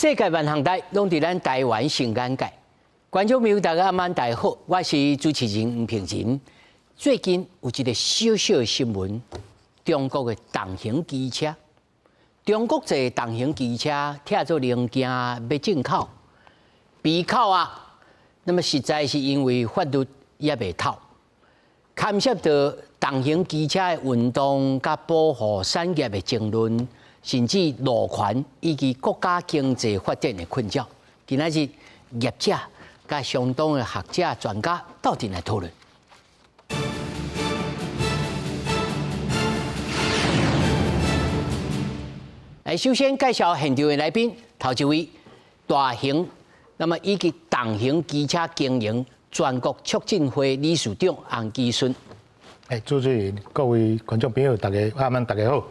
世界萬項代攏佇咱台灣上眼界。觀眾朋友大家暗晚大家好，我是主持人吳平仁。最近有一個小小的新聞，中國的重型機車，中國製重型機車拆做零件欲進口，被扣押，那麼實在是因為法律猶未透，牽涉到重型機車的運動佮保護產業的爭論，甚至路權以及國家經濟發展的困擾。今仔日業者佮相當的學者專家鬥陣來討論。來，首先介紹現場的來賓，頭一位大型，那麼以及重型機車經營全國促進會理事長洪基順。哎，主持人，各位觀眾朋友，大家阿們大家好。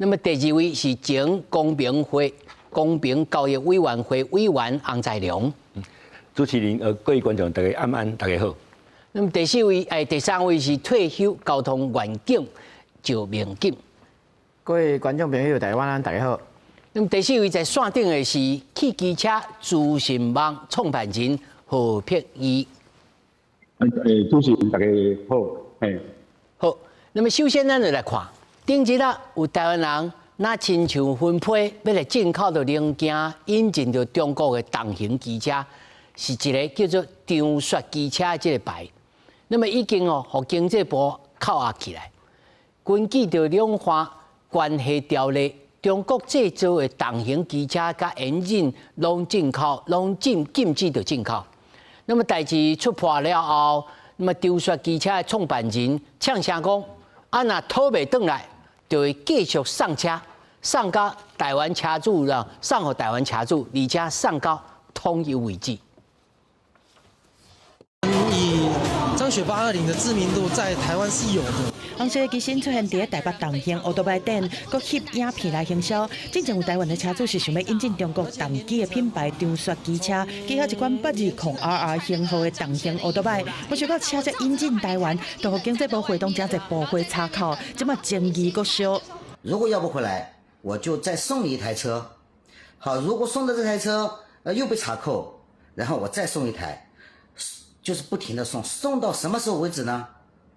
那麼第二位是前公平會公平交易委員會委員洪才良。主持人，各位觀眾，大家晚安，大家好。那麼第四位，哎，第三位是退休交通員警趙明金。各位觀眾朋友，大家晚安，大家好。那麼第四位在線頂的是汽機車資訊網創辦人何碧儀。主持人大家好，哎，好。那麼首先咱就來看。頂日啊，有台灣人若親像分批欲來進口著零件，引進著中國的重型機車，是一个叫做長雪機車這个牌。那麼已經哦，予經濟部扣押起來。根據著兩岸關係條例，中國製造的重型機車佮引進攏進口，攏禁禁止著進口。那麼代誌出破了後，那麼長雪機車的創辦人嗆聲講：啊，若討袂轉來，就會繼續送車，送到台灣車主啦，送予台灣車主，而且送到統一為止。以張雪820的知名度在台灣是有的。紅色機身出現佇台北重型歐多拜頂，閣翕影片來行銷。之前有台灣的車主是想欲引進中國重機的品牌長雪機車，旗下一款820 RR 型號的重型歐多拜，無想到車才引進台灣，就予經濟部會同誠濟部會查扣，這馬爭議閣燒。如果要不回來，我就再送你一台車。好，如果送的這台車，又被查扣，然後我再送一台，就是不停的送，送到什麼時候為止呢？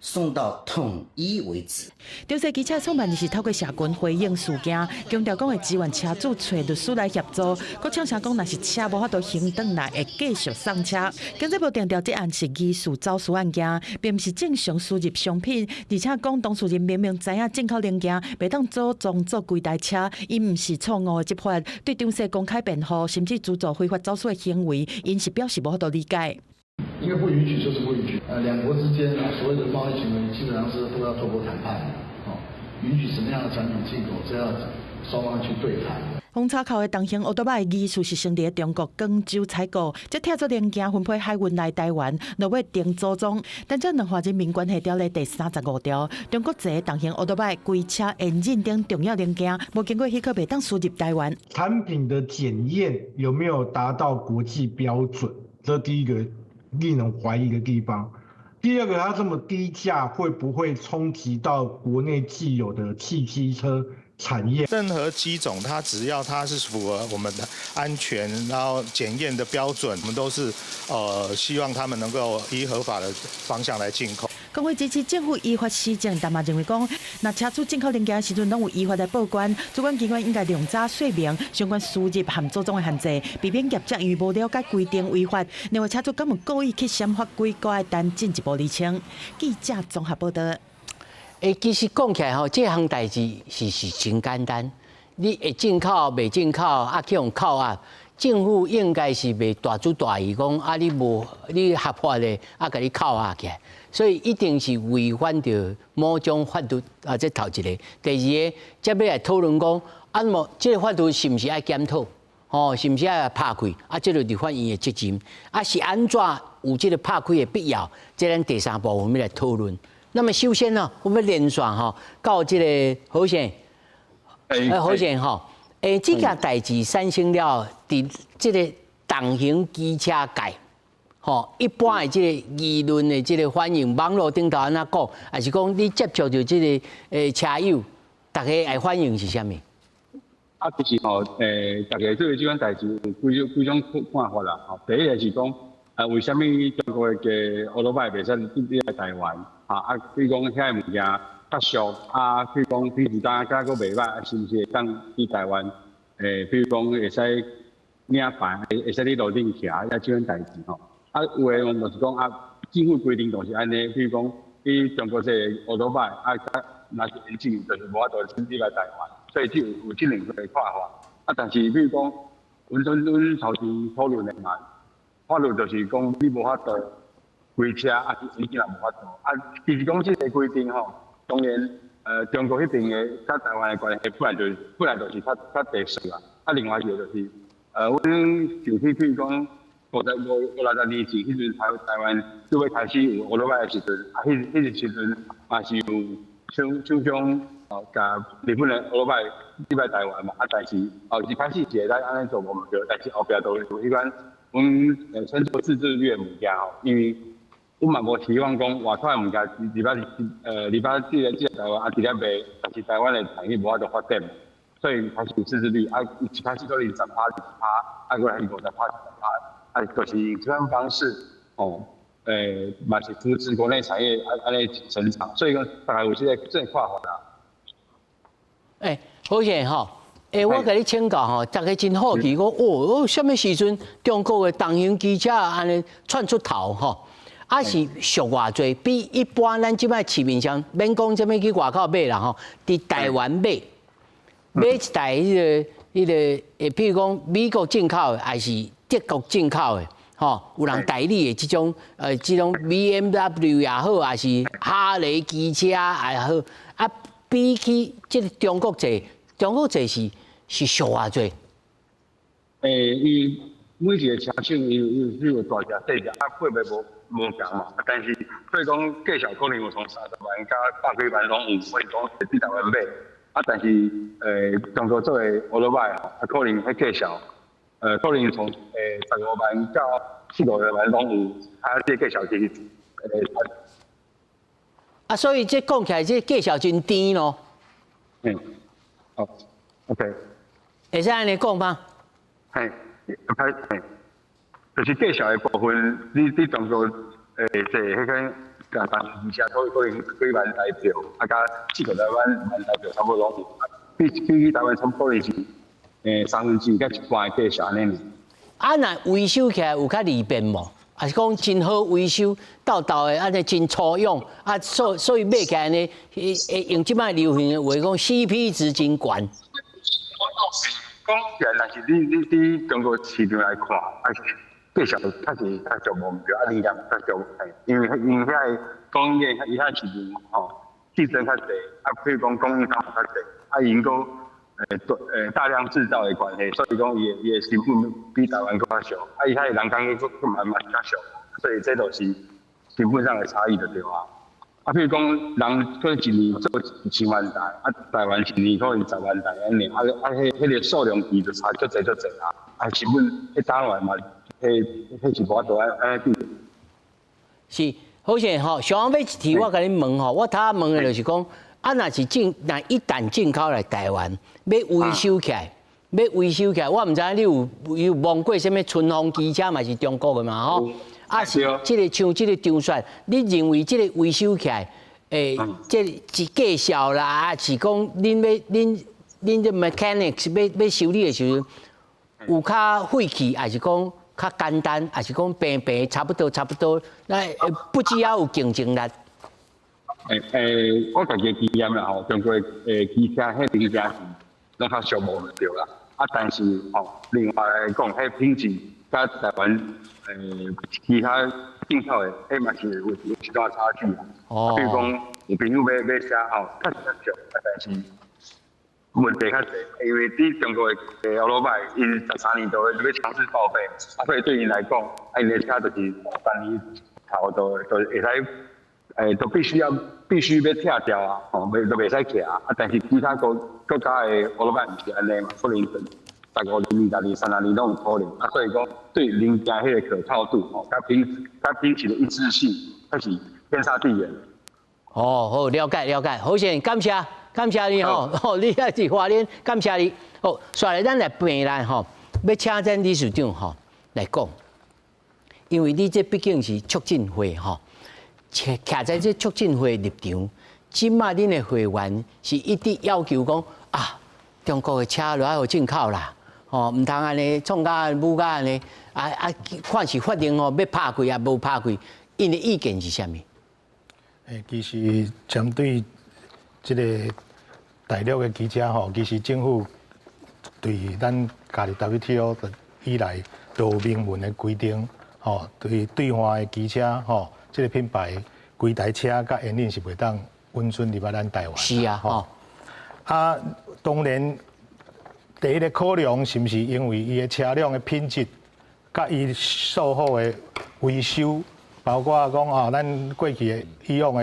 送到統一為止。長雪機車創辦人是透過社群回應事件，強調講會支援車主揣律師來協助，閣嗆聲講，若是車無法度還轉來，會繼續送車。經濟部定調這案是疑似走私案件，並毋是正常輸入商品，而且講當事人明明知影進口零件袂當組裝做規台車，𪜶毋是錯誤的執法，對張雪公開辯護，甚至資助非法走私的行為，𪜶是表示無法度理解。因為不允許就是不允許，兩國之間所有的貿易行為基本上是都要透過談判的，哦，允許什麼樣的產品進口，這要雙方去對談。予查扣的重型歐多拜疑似是先佇中國廣州採購，才拆做零件分批海運來台灣，落尾定組裝。但這兩岸人民關係條例第35條，中國製重型歐多拜規車、引擎等重要零件，無經過許可袂當輸入台灣。產品的檢驗有沒有達到國際標準？這第一個令人懷疑的地方。第二個，它這麼低價，會不會衝擊到國內既有的汽機車產業？任何機種，它只要它是符合我們的安全，然後檢驗的標準，我們都是希望他們能夠依合法的方向來進口。工會支持政府依法施政，但嘛認為講，若車主進口零件的時陣攏有依法來報關，主管機關應該量早說明相關輸入和組裝的限制，避免業者因為無了解規定違法。另外，車主敢有故意去閃法規，閣愛等進一步釐清。記者綜合報道。欸，其實講起來吼，這項代誌是真簡單。你會進口袂進口，啊去予扣押，政府應該是袂大主大意講啊，你無你合法的，啊，共你扣押起來，所以一定是違反著某種法律啊。這頭一個，第二个，才欲來討論講，啊，麼這个法律是毋是愛檢討？吼，是毋是愛拍開？啊，這个立法院的責任，啊，是按怎有這个拍開的必要？這咱第三部分欲來討論。那麼首先呢，我們連線吼到這个何先，哎，何先吼，欸，這件代誌產生了，佇這个重型機車界，吼，一般的這个輿論的這个反應，網路頂頭按怎講，抑是講你接觸著這个車友，大家的反應是啥物？啊，其實吼，大家對這款代誌有幾種看法啦。吼，第一个是講，啊，為啥物中國的歐多拜袂使進來台灣？啊，比如講遐个物件較俗，啊，比如講比如當價閣袂䆀，是毋是會當佇台灣？比如講會使領牌，會使佇路頂騎，啊，這款代誌吼。啊，有的人就是講啊，政府規定就是按呢，比如講，佇中國這个歐多拜，啊，若是引進就是無法度進入來台灣，所以就有這兩個看法。啊，但是比如講，阮頭前討論的嘛，法律就是講你無法度開車，啊，是引進也無法度。啊，其實講這个規定吼，當然，中國彼邊的佮台灣的關係本來就是較特殊啊。啊，另外一個就是，阮上次比如講五六十年前，彼陣台灣拄欲開始有歐多拜的時陣，啊，彼個時陣嘛是有廠商哦，共日本的歐多拜入來台灣嘛，啊，但是哦一開始是會使按呢做無毋對，但是後壁都有彼款阮稱做自制率的物件吼，因為阮嘛無期望講外口的物件入來這個台灣啊，佇咧賣，但是台灣的產業無法度發展，所以開始有自制率，啊，一開始可能10趴20趴，啊，過來50趴10趴，啊，就是用這種方式哦，嘛是扶持國內產業按呢成長，所以講大概有這個看法啦。欸，好勢吼，欸，我共你請教吼，大家真好奇，講哦，啥物時陣中國的重型機車按呢竄出頭吼？啊是俗偌濟，比一般咱這擺市面上免講啥物去外口買啦吼，佇台灣買一台彼個，比如講美國進口的，還是德國進口的，吼，有人代理的這種 BMW 也好，還是哈雷機車也好，啊，比起這個中國製，中國製是俗偌濟。欸，伊每一個車廠伊有大隻細隻，啊，配備無仝嘛，但是所以講價錢可能有從30萬到百幾萬攏有，所以講佇台灣買。啊，但是中國做的歐多拜啊，可能彼價錢，可能從15萬到四五十萬攏有，啊，這個價錢其實啊，所以這講起來，這價錢真甜咯。嗯，好，OK。會使按呢講嗎？嘿，嘿，就是價錢的部分，你中國坐彼個共同機車可能幾萬台票，啊，佮四五十萬台票差不多攏有，比起台灣差不多是三分之一佮一半的價錢按呢。啊，若維修起來有較利便無？還是講真好維修，鬥鬥的按呢真粗勇啊，所以買起來呢，會用這擺流行的話講，CP 值真懸。講起來，但是你佇中國市場來看，啊，價錢確實較俗無毋對，啊，零件較俗，因為遐个供應鏈伊遐市場吼競爭較濟，啊，比如講供應商較濟，啊，𪜶閣大量製造的關係，所以講伊的成本比台灣閣較俗，啊，伊遐的人工閣嘛較俗，所以這都是成本上的差異就對啊。啊，比如講，人可能一年做1000萬台，啊，台灣一年可能10萬台按呢，啊，彼個數量其實差足濟足濟啊，啊，成本彼打落來嘛，彼是無法度按呢比。是，好勢吼，上尾一題我共你問吼，我頭仔問的就是講，啊，若一旦進口來台灣，欲維修起來，欲維修起來，我毋知影你有摸過啥物春風機車嘛是中國的嘛吼？啊，是這個像這個張雪，你認為這個維修起來，這是價數啦，啊是講恁這 mechanics 欲修理的時陣，有較費氣，還是講較簡單，還是講平平差不多差不多？那不只要有競爭力。我家己經驗啦吼，中國的機車彼零件是攏較俗無對啦。啊，但是吼，另外來講，彼品質佮台灣其他進口的，彼嘛是有一段差距啦。哦。比如講，有朋友買車吼，較是較俗，啊，但是問題較濟，因為佇中國的歐多拜，𪜶13年都會欲強制報廢，啊，所以對𪜶來講，啊，𪜶的車就是3年頭都會使，都必須欲拆掉啊，吼，都袂使騎啊。啊，但是其他國家的歐多拜毋是按呢嘛，可能15年、20年、30年攏有可能。啊，所以講對零件彼個可靠度，吼，佮品質的一致性，還是天差地遠。哦，好，了解了解，好先感謝。感謝你吼，吼，你也是花蓮，感謝你。好，煞來咱來病來吼，欲請咱理事長吼來講，因為你這畢竟是促進會吼，徛在這促進會立場，這馬恁的會員是一直要求講啊，中國的車著愛予進口啦，吼，毋通按呢創甲武甲按呢，啊啊，看是法令吼欲拍開抑無拍開，𪜶的意見是啥物？其實針對這個大陸的機車吼，其實政府對咱加入 WTO 以來都有明文的規定，吼，對對岸的機車吼，這個品牌規台車佮引領是袂當允准入來咱台灣。是啊，吼。啊，當然第一个考量是毋是因為伊的車輛的品質，佮伊售後的維修，包括講啊，咱過去的以往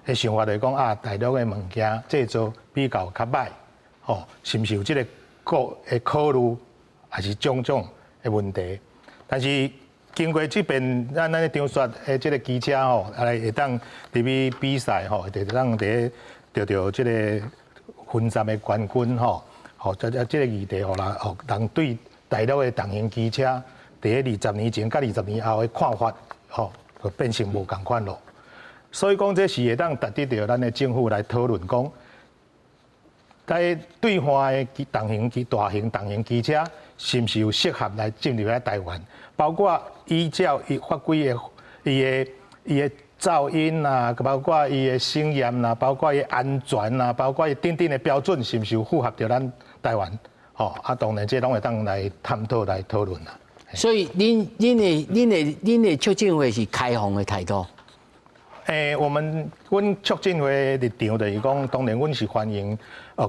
的想法就是講啊，大陸的物件製造比較較䆀，吼，是毋是有這个顧的考慮，還是種種的問題？但是經過這遍咱咱張雪的這个機車吼，來會當入去比賽吼，會當佇咧得著這个分站的冠軍吼，吼，這個議題予人，予人對大陸的重型機車佇咧20年前佮20年後的看法，吼，就變成無仝款咯。所以講，這是會當值得著咱的政府來討論講，在對岸的重型機、大型重型機車，是毋是有適合來進入來台灣？包括依照伊法規的伊的噪音啊，包括伊的審驗啦，包括伊安全啦，包括伊等等的標準，是毋是有符合著咱台灣？吼，啊，當然這攏會當來探討來討論啦。所以恁的促進會是開放的態度。我們阮促進會立場就是講，當然阮是歡迎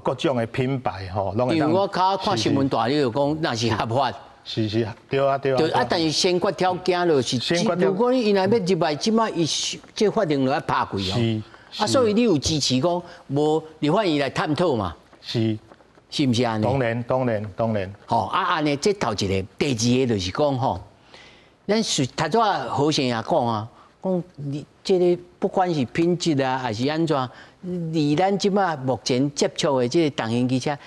各種的品牌吼，攏因為我較看新聞大，你就講若是合法。是是，對啊對啊。對啊，但是先決條件就是，如果你𪜶若欲入來，這馬伊這法令就愛拍開哦。是。啊，所以你有支持講無立法院來探討嘛？是。是毋是按呢？當然當然當然。吼啊按呢，這頭一个，第二个就是講吼，咱是頭拄仔何先也講啊，講你這个不管是品質啊，還是按怎，離咱這馬目前接觸的這个重型機車，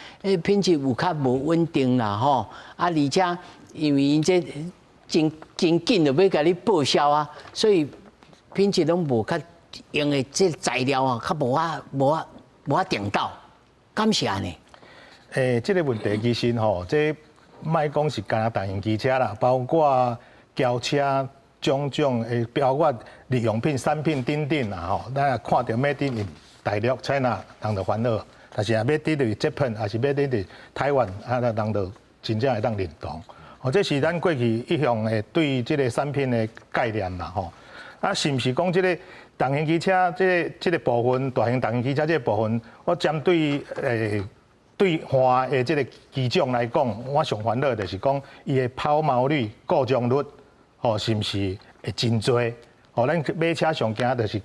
品質有較無穩定啦吼。啊，而且因為𪜶這真真緊就欲共你報銷啊，所以品質攏無較用的這材料啊，較無法無法無法定到，敢是按呢？這个問題其實吼，這莫講是干焦重型機車啦，包括轎車種種的，包括日用品、產品等等啦吼，咱若看著 made in 大陸 China，人就煩惱；但是若 made in Japan，抑是 made in 台灣，啊，人就真正會當認同。哦，這是咱過去一向的對這个產品的概念啦吼。啊，是毋是講這个重型機車這个部分，大型重型機車這个部分，我針對對岸的這个機種來講，我上煩惱就是講伊的拋錨率、故障率，吼，是毋是會真濟？吼，咱買車上驚就是，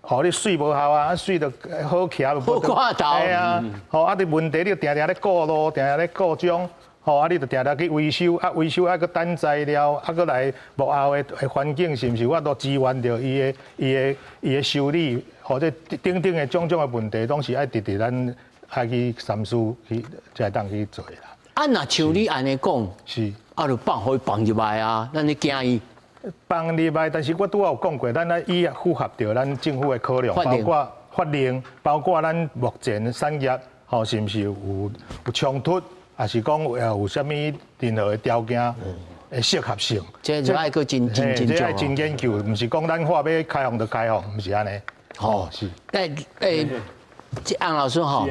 吼，你水無效啊，水就好騎，好掛頭。對啊，吼，啊，你問題你定定咧過路，定定咧故障，吼，啊，你就定定去維修，啊，維修愛閣等材料，啊，閣來幕後的環境是毋是有法度支援著伊的修理，或者等等的種種的問題，攏是愛直直咱愛去三思去，才會當去做啦。啊，若像你按呢講，是，啊，就放予伊放入來啊，咱咧驚伊放入來，但是我拄仔有講過，咱愛伊符合著咱政府的考量，包括法令，包括咱目前產業，吼，是毋是有衝突，抑是講有啥物任何的條件的適合性？這就愛閣真真真這愛真研究，毋是講咱話欲開放就開放，毋是按呢。吼，是。這洪老師吼。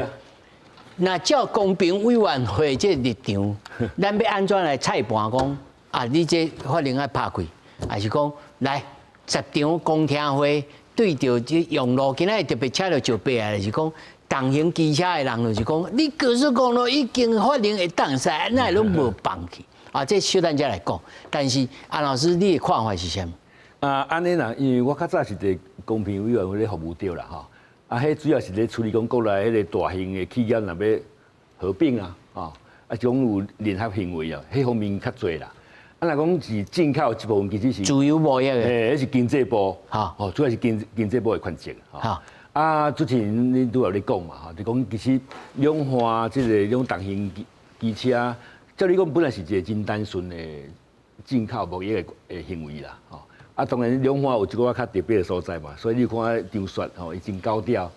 若照公平委員會這立場，咱欲按怎來裁判講啊？你這法令愛拍開，抑是講來十場公聽會對著這用路，今仔日特別請著石伯來，就是講重型機車的人，就是講你高速公路已經法令會當使，哪會攏無放去？啊，這小等下來講。但是洪老師，你的看法是啥物？啊，按呢啦，因為我較早是佇公平委員會咧服務著啦，吼。啊，彼主要是咧處理講國內彼个大型的企業若欲合併啊，啊，種有聯合行為啊，彼方面較濟啦。啊，若講是進口這部分，其實是自由貿易的，彼是經濟部，吼，主要是經濟部的權責，吼。啊，主持人你拄有咧講嘛吼，就講其實兩岸這個兩重型機車，照你講本來是一個真單純的進口貿易的行為啦，吼。啊，當然兩岸有一寡較特別的所在嘛，所以你看張雪吼，伊真高調，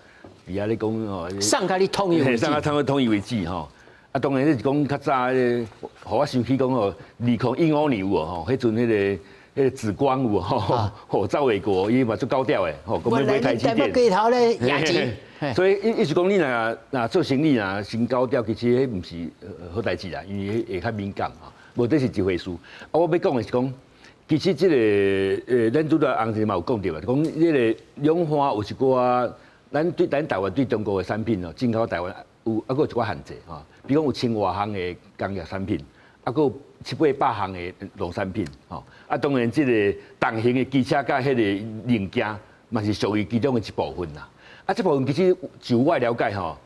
佇遐咧講吼，送共你統一為止，送共統一為止吼。啊，當然你是講較早彼個，予我想起講吼，2015年有無吼，彼陣彼個紫光有無吼，吼走衛國，伊嘛足高調的，吼，講欲買台積電。街頭咧野錢。所以伊是講你若做生意若先高調，其實彼毋是好代誌啦，因為會較敏感吼，無這是一回事。啊，我欲講的是講，其實這個咱拄才洪生嘛有講著啊，講這個兩岸有一寡，咱對咱台灣對中國的產品哦，進口台灣有啊，閣有一寡限制吼，比如講有千外項的工業產品，啊，閣有七八百項的農產品吼。啊，當然這個重型的機車佮彼個零件嘛是屬於其中的一部分啦。啊，這部分其實就我了解吼，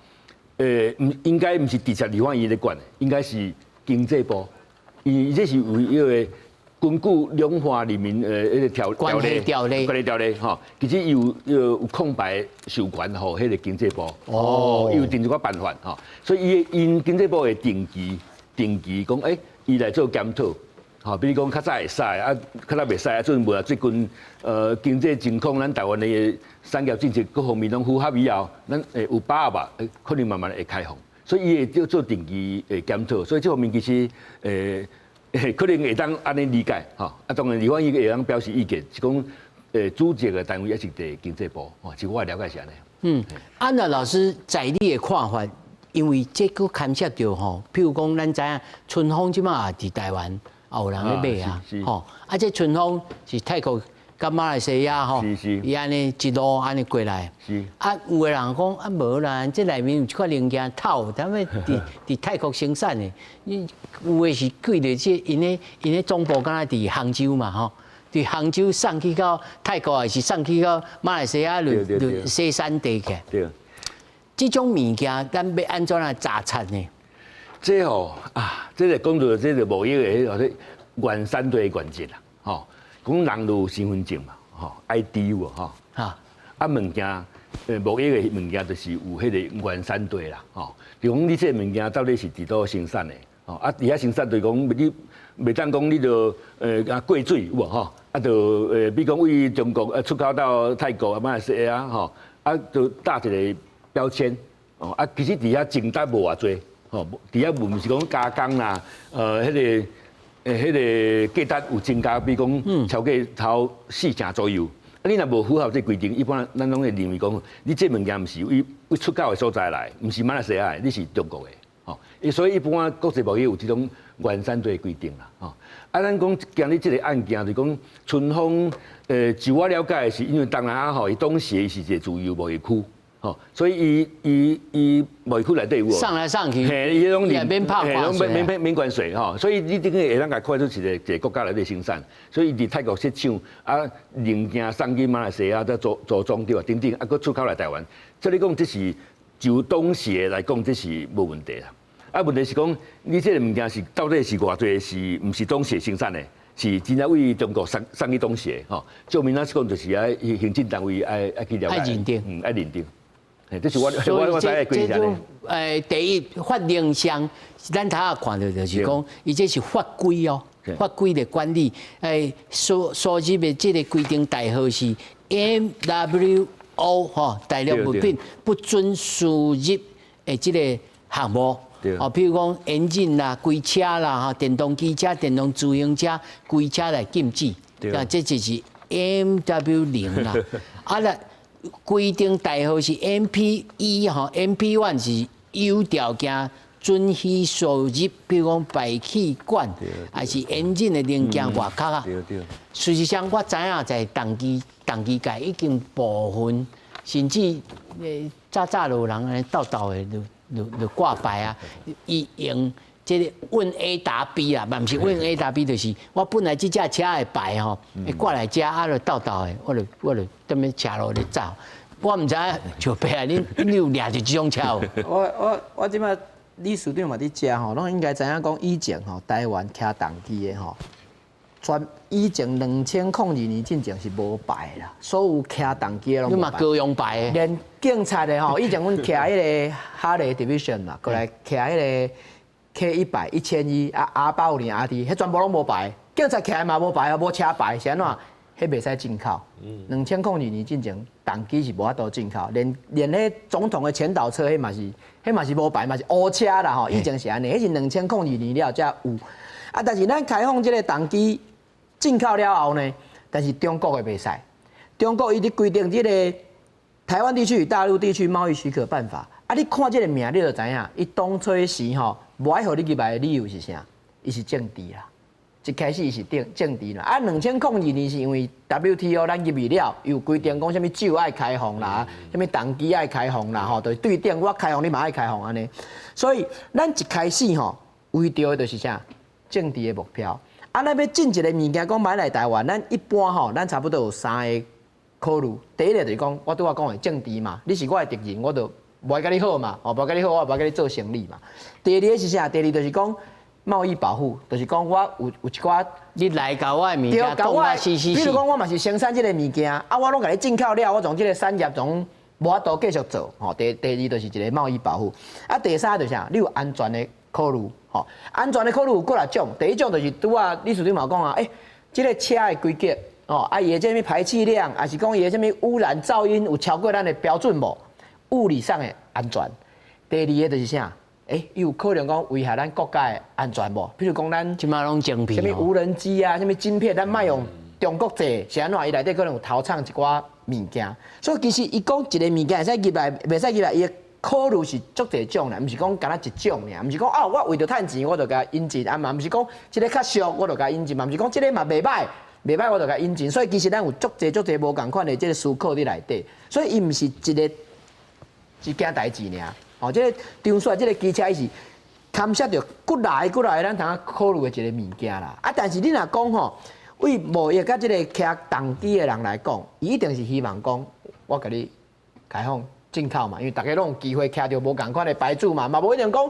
毋應該毋是直接立法院咧管的，應該是經濟部，伊這是為彼個。根據兩岸人民彼個條例，關係條例吼，其實伊有空白授權予彼個經濟部，哦，伊有定一寡辦法吼，所以伊𪜶經濟部會定期講，伊來做檢討，吼，比如講較早會使，啊，較早袂使，啊，最近無啊，最近經濟情況，咱台灣的產業政策各方面攏符合以後，咱會有把握吧，可能慢慢會開放，所以伊會做定期的檢討，所以這方面其實可能會當按呢理解，吼，啊，當然立法院會當表示意見，是講主責的單位抑是佇經濟部，吼，是我的了解是按呢。嗯，安娜老師在你的看法，因為這閣牽涉著吼，譬如講咱知影春風這馬也佇台灣也有人咧買啊，吼，啊，這春風是泰國佮馬來西亞吼，伊按呢一路按呢過來，啊，有的人講啊無啦，這內面有一塊零件透，啥物佇泰國生產的，你有的是記著這𪜶的總部敢若佇杭州嘛吼，佇杭州送去到泰國，還是送去到馬來西亞，就西山地去。對。這種物件，咱欲按怎來查察呢？這吼啊，這個講著這個貿易的彼個原產地的原則啦，吼。講人都有身份證嘛，吼，ID 有無吼？啊，物件，貿易的物件就是有彼個原產地啦，吼。就講你這個物件到底是佇佗生產的，吼，啊，佇遐生產就是講你袂當講你就啊過水有無吼？啊，就比如講對中國出口到泰國啊、馬來西亞吼，啊，就打一個標籤，哦，啊，其實佇遐訂單無偌濟，吼，佇遐毋是講加工啦，彼個。彼個價值有增加，比如講超過頭四成左右。啊，你若無符合這規定，一般咱攏會認為講，你這物件毋是對對出口的所在來，毋是馬來西亞的，你是中國的，吼。所以一般國際貿易有這種原產地規定啦，吼。啊，咱講今日這個案件，就講春風，就我了解的是，因為東南亞吼，伊當時是一個自由貿易區。吼，所以伊貿易區內底有送來送去，嘿，伊彼種免拍關稅，免關稅吼，所以你這個會當共看出一個一個國家內底生產，所以伊佇泰國設廠，啊，零件送去馬來西亞，再組裝對吧？等等，啊，閣出口來台灣，所以你講這是就當時來講，這是無問題啦。啊，問題是講你這個物件是到底是偌濟，是毋是當時生產的？是真正對中國送去當時的吼。照明咱講就是愛行政單位愛去了解，愛認定，嗯，愛認定。這是我知的規則。第一法令上，咱頭仔看著就是講，伊這是法規哦，法規的管理。所入的這個規定代號是 MWO 吼，大陸物品不准輸入的這個項目。哦，譬如講引擎啦、機車啦、吼，電動機車、電動自行車、機車來禁止。啊，這就是 MW0啦。啊啦。規定代號是 MP1吼，MP1 是有條件准許輸入，比如講排氣管，還是引擎的零件外殼啊。事實上，我知影在重機界已經部分，甚至早早就有人按呢鬥鬥的就掛牌啊，伊用這個問 A 答 B 啦，嘛毋是問 A 答 B，就是我本來這隻車的牌吼，掛來遮啊，就鬥鬥的，我就踮咧車路咧走，我毋知影就白啊，你有掠著這種車無？我這擺理事長嘛佇遮吼，攏應該知影講以前吼，台灣騎重機的吼，全以前2002年進前是無牌啦，所有騎重機的攏無牌。高雄牌的。連警察的吼，以前阮騎彼個哈雷 Division 啦，過來騎彼個 K100 1000E 啊 R850 RT，彼全部攏無牌。警察騎嘛無牌啊，無車牌是按怎？彼袂使進口。2002年進前，重機是無法度進口，連彼總統的前導車，彼嘛是無牌，嘛是烏車啦吼。以前是按呢，彼是2002年了才有。啊，但是咱開放這個重機進口了後呢，但是中國的袂使。中國伊佇規定這個台灣地區與大陸地區貿易許可辦法。啊，你看這個名，你就知影，伊當初時吼無愛予你入來的理由是啥？伊是政治啦。一開始伊是政治啦。啊，2002年是因為 WTO 咱入去了，有規定講啥物酒愛開放啦，啥物重機愛開放啦，吼，就是對等我開放你嘛愛開放按呢。所以咱一開始吼為著的就是啥？政治的目標。啊，咱欲進一個物件講買來台灣，咱一般吼，咱差不多有三个考慮。第一个就是講，我拄仔講的政治嘛，你是我的敵人，我就無愛佮你好嘛，哦，無愛佮你好，我無愛佮你做生意嘛。第二个是啥？第二就是講貿易保護，就是講我有一寡你來共我的物件講啊，是是是。比如講，我嘛是生產這个物件，啊，我攏共你進口了，我從這个產業總無法度繼續做。吼，第二就是一个貿易保護。啊，第三就是啥？你有安全的考慮。吼，安全的考慮有幾若種。第一種就是拄仔理事長嘛講啊，欸，這个車的規格，哦，啊，伊的這物排氣量，還是講伊的啥物污染噪音有超過咱的標準無？物理上的安全。第二个就是啥？欸，伊有可能講危害咱國家的安全無？比如講咱這馬攏晶片，啥物無人機啊，啥物晶片，咱莫用中國製，是按怎？伊內底可能有偷藏一寡物件。所以其實伊講一個物件會使入來，袂使入來，伊的考慮是足濟種啦，毋是講干焦一種爾，毋是講啊，我為著趁錢我就共引進啊嘛，毋是講這个較俗我就共引進嘛，毋是講這个嘛袂歹，袂歹我就共引進。所以其實咱有足濟足濟無仝款的這个思考佇內底，所以伊毋是一个一件代誌爾。哦，這个張雪這个機車伊是牽涉著幾來幾來咱通考慮的一個物件啦。啊，但是你若講吼，對貿易佮這个騎重機的人來講，伊一定是希望講，我共你開放進口嘛，因為大家攏有機會騎著無仝款的牌子嘛，嘛無一定講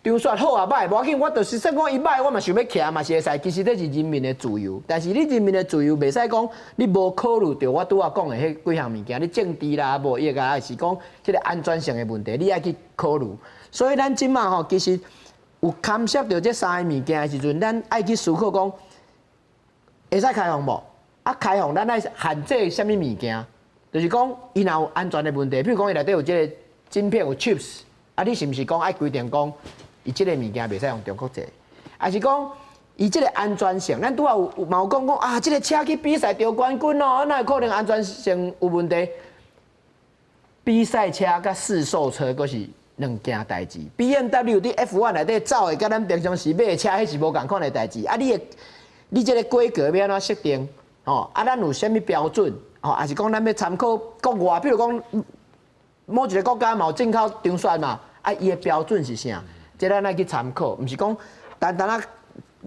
張雪好啊歹，無要緊，我就是算講伊歹，我嘛想欲騎嘛是會使。其實這是人民的自由，但是你人民的自由袂使講你無考慮著我拄仔講的彼幾項物件，你政治啦、貿易啊，還是講這个安全性的問題，你愛去考慮。所以咱這馬吼，其實有牽涉著這三个物件的時陣，咱愛去思考講，會使開放無？啊，開放咱愛限制啥物物件？就是講，伊若有安全的問題，比如講伊內底有這个晶片有 chips，啊，你是毋是講愛規定講，伊這个物件袂使用中國製？還是講伊這个安全性？咱拄仔有嘛有講講啊，這个車去比賽得冠軍哦，哪會可能安全性有問題？比賽車佮試售車閣是兩件代誌。BMW 佇 F1 內底走的，佮咱平常時買的車，彼是無仝款的代誌。啊，你這个規格欲按怎設定？吼，啊，咱有啥物標準？吼，還是講咱欲參考國外，比如講某一个國家嘛有進口張雪嘛，啊，伊的標準是啥？這咱愛去參考，毋是講單單啊，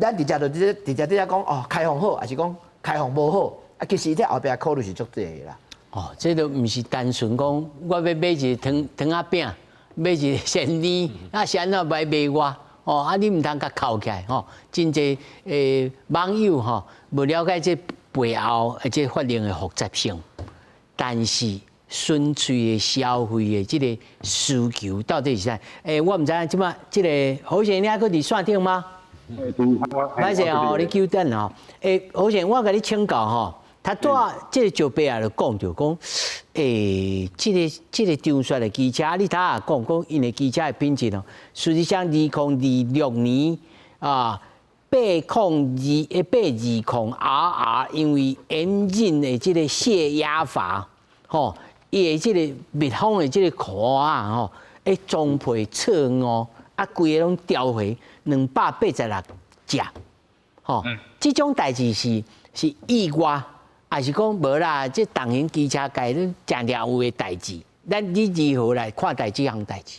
咱直接就直接講哦，開放好，還是講開放無好？啊，其實這後壁考慮是足濟的啦。哦，這都毋是單純講我欲買一个糖糖仔餅，買一個鮮奶，啊是按怎來賣我？哦，啊你毋通共扣起來吼，真濟網友吼無了解這背後這法令的複雜性，但是純粹的消費的這个需求到底是啥？我毋知影這馬這个侯先生，你還閣佇線頂嗎？歹勢哦，你久等吼。侯先生，我共你請教吼，他拄仔這个石伯仔就講著講，這个張雪的機車，你頭仔講講𪜶的機車的品質哦，事實上2026年啊。802 RR，因為引擎的這个泄壓閥，吼，伊的這个密封的這个殼啊，吼，會裝配錯誤，啊，規个攏調回286隻，吼，這種代誌是意外，還是講無啦？這重型機車界咧誠常有的代誌，咱你如何來看待這項代誌？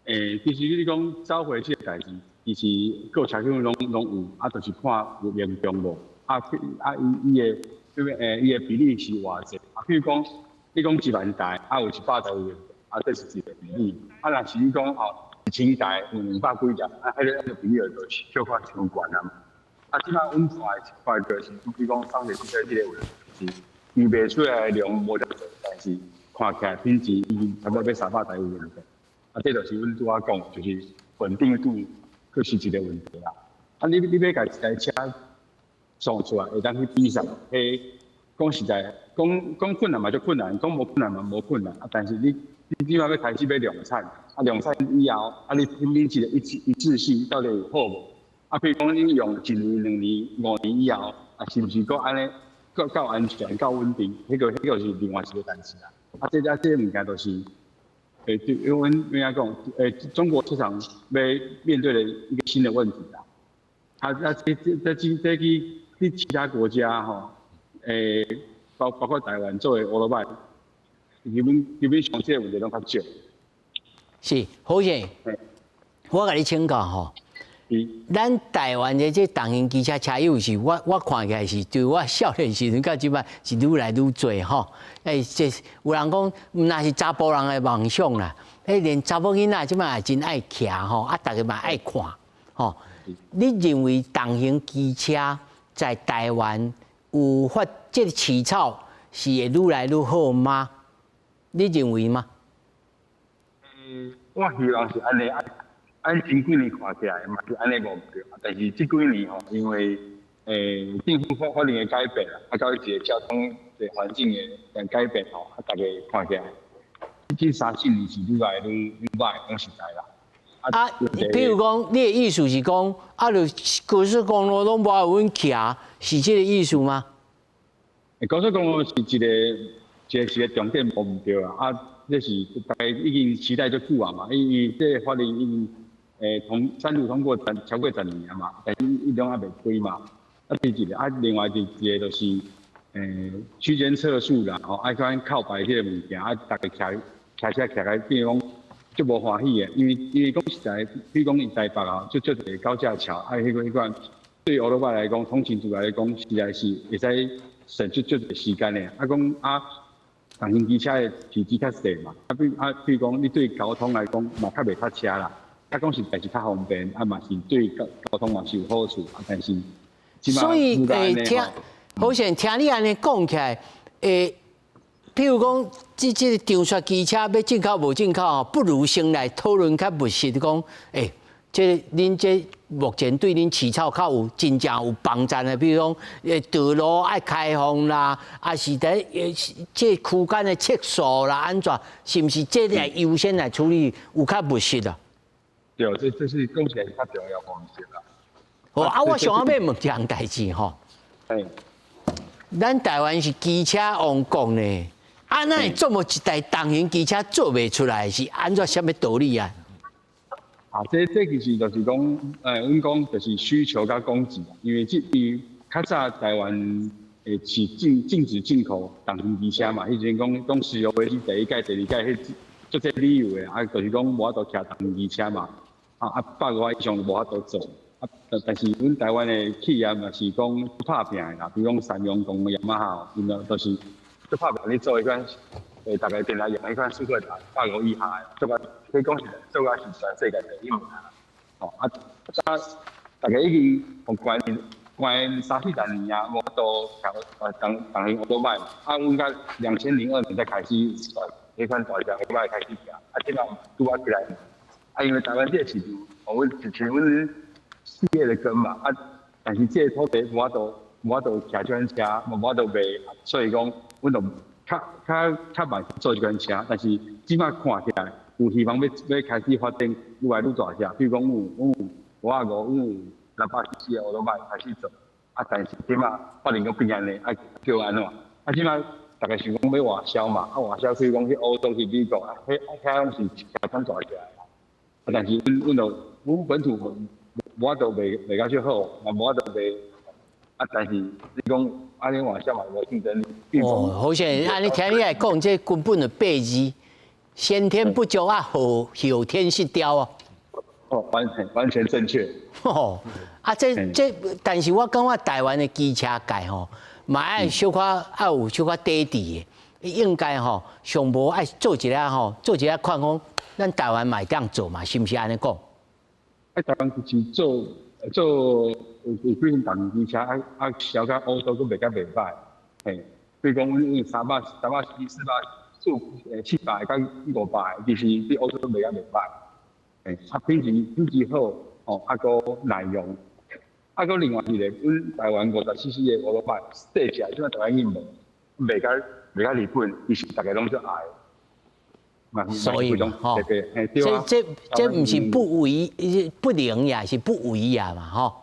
其實你講召回這个代誌，其實各車廠攏有，啊，就是看有嚴重無，啊啊伊伊的，對不伊的比例是偌濟？啊，比如講，你講1萬台，啊有100台有嚴重，啊，這是一個比例。啊，若是你講哦，1000台有200幾台，啊，彼个比例就是小可傷懸啊。啊，這擺阮看的一塊就是，比如講送禮這個問題，是伊賣出來的量無遮濟，但是看起來品質已經差不多欲300台有問題。啊，這就是阮拄仔講，就是穩定度，閣是一個問題啦。啊，你欲共一台車送出來，會當去比賽，彼講實在，講講困難嘛足困難，講無困難嘛無困難。啊，但是你這擺欲開始欲量產，啊量產以後，啊你品質的一致性到底有好無？啊，比如講你用一年、2年、5年以後，啊是毋是閣按呢，閣夠安全、夠穩定？彼個是另外一個代誌啦。啊，這個物件就是，對，因為阮按怎講，中國市場欲面對的一個新的問題啦。啊啊，這去其他國家吼，包括台灣做的歐羅拜，基本上這個問題攏較少。是，好先，我共你請教吼，咱台灣的這重型機車車友是我看起來是對我少年時陣到這擺是愈來愈濟吼。這有人講，毋若是查埔人的夢想啦，連查某囡仔這擺也真愛騎吼，啊，逐家嘛愛看吼。你認為重型機車在台灣有發這個市場是會愈來愈好嗎？你認為嗎？嗯，我希望是按呢，按前幾年看起來嘛是按呢無毋對，但是這幾年吼，因為政府法令的改變啊，佮一個交通的環境的改變吼，啊，逐家看起來，這三四年是愈來愈歹，講實在啦。啊，比如講，你的意思是講，啊，就高速公路攏無愛阮騎，是這個意思嗎？高速公路是一個重點，無毋對啊。啊，這是大家已經期待足久啊嘛，因為這個法令已經三讀通過超過10年啊嘛，但是伊攏猶未開嘛。啊，這一個啊，另外一個就是區間測速啦，吼，愛款靠牌彼個物件，啊，逐家騎車騎來變講足無歡喜的，因為講實在，比如講佇台北啊，足濟高架橋，啊，彼款對歐羅巴來講，通勤族來講，實在是會使省足濟時間的。啊，講啊，重型機車的體積較細嘛，啊，比如講你對交通來講嘛較袂塞車啦。啊，講實在是較方便，啊嘛是對交通嘛是有好處，啊，但是所以聽，好像聽你按呢講起來，譬如講，這個長雪機車欲進口無進口，不如先來討論較務實，講，這恁這目前對恁市場較有真正有幫助的，比如講，道路愛開放啦，抑是佇這區間的測速啦，按怎，是毋是這來優先來處理，有較務實啊？對，這是講起來較重要方式啦。哦，啊，我想欲問一項代誌吼。咱台灣是機車王國呢，啊，哪會這麼一台重型機車做袂出來，是按怎啥物道理啊？啊，這其實就是講，阮講就是需求佮供給，因為這因較早台灣是禁止進口重型機車嘛，彼陣講講石油危機第一屆、第二屆，彼足濟理由的，啊，就是講無法度騎重型機車嘛，啊，150以上就無法度做。啊，但是阮台灣的企業嘛是講拍拚的啦，比如講三陽講的雅馬哈，𪜶都是足拍拚咧做彼款，逐家定來用彼款速克達150以下的，做甲可以講是做甲是全世界第一名啊。哦，啊，啊，逐家已經予關三四十年啊，無法度騎重型歐多擺嘛。啊，阮甲2002年才開始，彼款大隻歐多擺開始騎，啊，這擺拄仔起來，啊，因為台灣這個市場，哦，阮是阮事業的根嘛，啊，但是這個土地無法度騎這款車，嘛無法度賣，所以講，阮就較慢做這款車，但是這擺看起來有希望欲開始發展愈來愈大隻，比如講，阮有550，阮有600 cc 的歐多擺開始做，啊，但是這擺發展閣變按呢，啊，叫按怎？啊，這擺逐家想講欲外銷嘛，啊，外銷比如講去歐洲去美國啊，彼遐攏是騎款大隻的，啊，但是阮就阮本土無法度賣甲足好，嘛無法度賣，啊，但是你講按呢外銷嘛無競爭力。哦，好像按呢聽你來講，這根本就八字先天不足啊，後天失調哦。哦，完全正確。哦，啊，這，但是我感覺台灣的機車界吼，嘛愛小可愛有小可底底的，應該吼上無愛做一下吼，做一下看講，咱台灣嘛會當做嘛，是毋是按呢講？啊，台灣其實做做有有幾種重型機車啊啊銷到歐洲閣賣甲袂䆀，嘿，比如講阮300、300 400、400甲500，其實佇歐洲賣甲袂䆀，嘿，啊品質好，吼，啊閣耐用，啊閣另外一個，阮台灣50 cc 的歐多拜細隻，這擺台灣已經無，賣甲日本，其實逐家攏足愛。所以嘛，吼，這毋是不為不靈也，是不為也嘛，吼。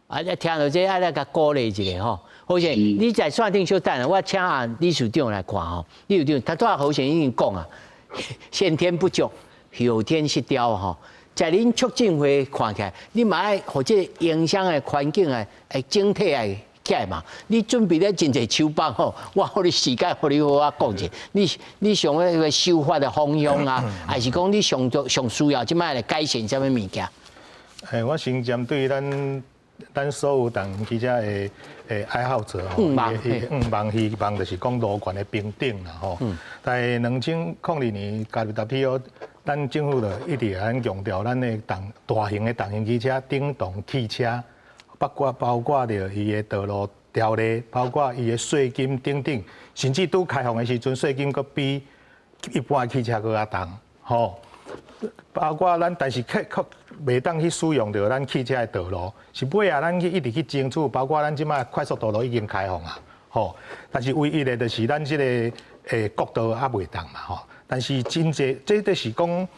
啊，你聽著這，啊，來共鼓勵一下吼。好像你在線頂稍等，我請啊理事長來看吼。理事長，他拄仔好像已經講啊，先天不足，後天失調吼。在恁促進會看起來，你嘛愛予這個營商的環境啊，會整體來起來嘛。你準備了真濟手法吼，我予你時間，予你好好講者。你想欲修法的方向啊，還是講你上上需要這擺來改善啥物物件？欸，我先針對咱所有重型機車的愛好者吼，願望希望就是講路權的平等啦吼。在2002年加入 WTO，咱政府就一直咱強調咱的大型的重型機車、頂動汽車，包括著伊的道路條例，包括伊的稅金等等，甚至拄開放的時陣，稅金閣比一般的汽車閣較重，吼。包括咱，但是卻袂當去使用著咱汽車的道路，是尾仔，咱去一直去爭取，包括咱這擺快速道路已經開放啊，吼。但是唯一的就是咱這個國道猶袂當嘛，吼。但是真濟，這就是講，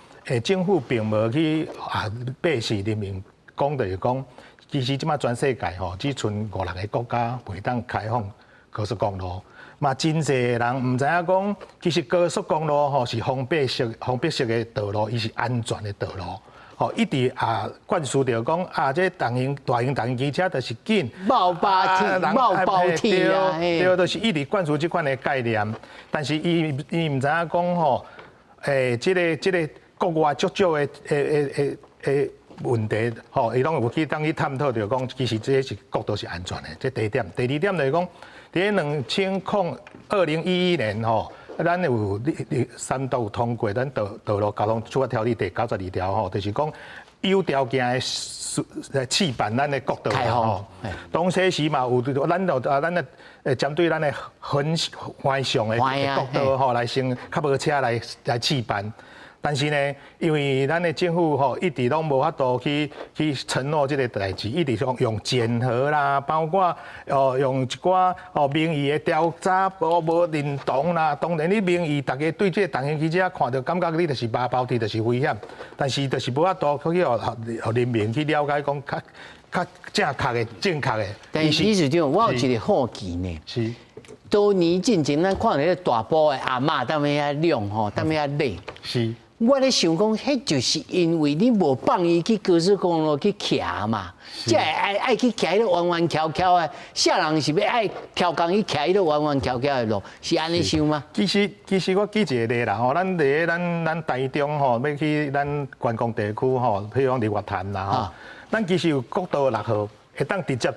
政府並無去啊，百姓人民講就是講，其實這擺全世界吼，只賰五六个國家袂當開放高速公路。嘛，真濟人毋知影講，其實高速公路吼是封閉式的道路，伊是安全的道路。吼，一直啊灌輸著講啊，這大型重型機車就是緊冒包鐵、冒包鐵啊，對，就是一直灌輸這款的概念。但是伊毋知影講吼，這個國外足少的問題，吼，伊攏有去當去探討著講，其實這是國道是安全的。這第一點，第二點就是講，佇2021年吼，咱有三讀通過咱道路交通處罰條例第92條吼，就是講有條件的試辦咱的國道吼。當時時嘛有，咱就啊，咱的針對咱的橫橫向的國道吼來先較無車來試辦。但是呢，因為咱的政府吼一直攏無法度去承諾這個代誌，一直用檢核啦，包括哦用一寡哦民意的調查，無認同啦。當然，你民意逐家對這個重型機車看著感覺你就是麻包鐵，就是危險。但是就是無法度去予人民去了解講較較正確的、正確的。但是理事長，我有一個好奇呢。是。多年進前，咱看著彼個大埔的阿嬤踮遐晾吼，踮遐買。是。我咧想講，彼就是因為你無放伊去高速公路去騎嘛，才會愛去騎彼個彎彎曲曲的。啥人是欲愛超工去騎彼個彎彎曲曲的路？是按呢想嗎？其實我舉一個例啦吼，咱佇咧咱台中吼，欲去咱觀光地區吼，譬如講日月潭啦吼，咱其實有國道六號，會當直接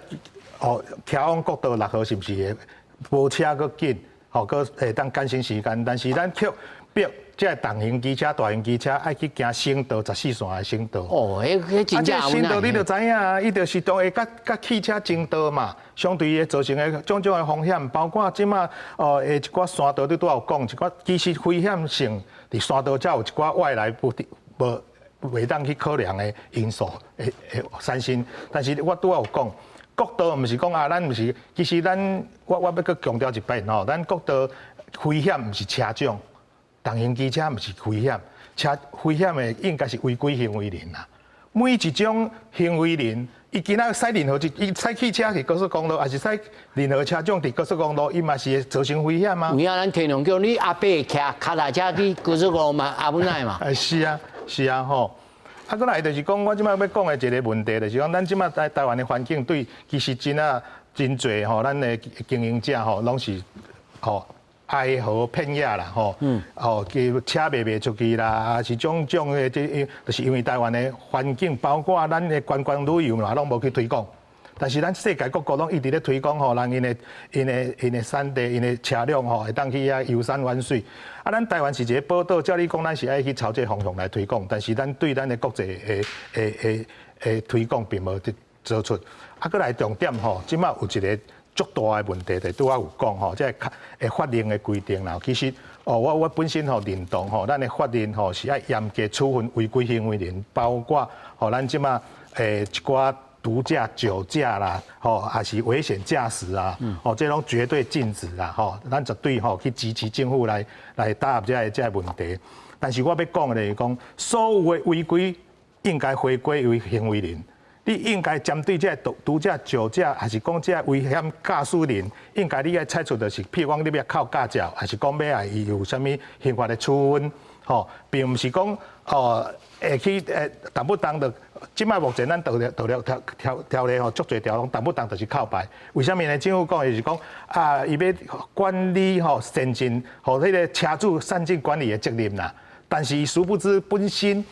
哦騎往國道六號，是毋是會無車閣緊，吼閣會當減省時間？但是咱卻逼這個重型機車、大型機車愛去行省道14線的省道。哦，彼真正啊，這省道你就知影啊，伊就是當會佮汽車爭道嘛，相對會造成的種種的風險，包括這馬哦，一寡山道你拄仔有講，一寡其實危險性佇山道才有一寡外來不無袂當去考量的因素會產生。但是我拄仔有講，國道毋是講啊，咱毋是，其實咱我欲閣強調一擺吼，咱國道危險毋是車種。重型機車毋是危險，車危險的應該是違規行為人啦。每一種行為人，伊今仔駛任何一，伊駛汽車佇高速公路，抑是駛任何車種佇高速公路，伊嘛是會造成危險啊。有影咱天龍叫你阿伯騎跤踏車去高速公路嘛，也無奈嘛。哎，是啊，是啊，吼。啊，閣來就是講，我這擺欲講的一個問題，就是講咱這擺台灣的環境對，其實真啊真濟吼，咱的經營者吼，攏是吼。哀嚎遍野啦，吼，哦，佮車賣袂出去啦，抑是種種的，這就是因為台灣的環境，包括咱的觀光旅遊嘛，攏無去推廣。但是咱世界各國攏一直咧推廣吼，人𪜶的產地、𪜶的車輛吼，會當去遐遊山玩水。啊，咱台灣是一個寶島，照理講，咱是愛去朝這個方向來推廣，但是咱對咱的國際的推廣並無佇做出。啊，閣來重點吼，這馬有一个足大的問題，就拄仔有講吼，這个法令的規定啦。其實哦，我本身吼認同吼，咱的法令吼是愛嚴格處分違規行為人，包括吼咱這馬一寡毒駕、酒駕啦，吼，抑是危險駕駛啊，吼，這攏絕對禁止啦，吼，咱絕對吼去支持政府來打壓這个問題。但是我欲講的就是講，所有的違規應該回歸為行為人。你應該針對這個毒駕、酒駕，抑是講這个危險駕駛人，應該你愛採取就是，譬如講你欲扣駕照，抑是講欲愛伊有啥物刑罰的處分，吼，並毋是講哦會去動不動就，這擺目前咱道路條例吼，足濟條攏動不動就是扣牌。為啥物呢？政府講的是講啊，伊欲管理吼善盡，予彼个車主善盡管理的責任啦。但是殊不知本身，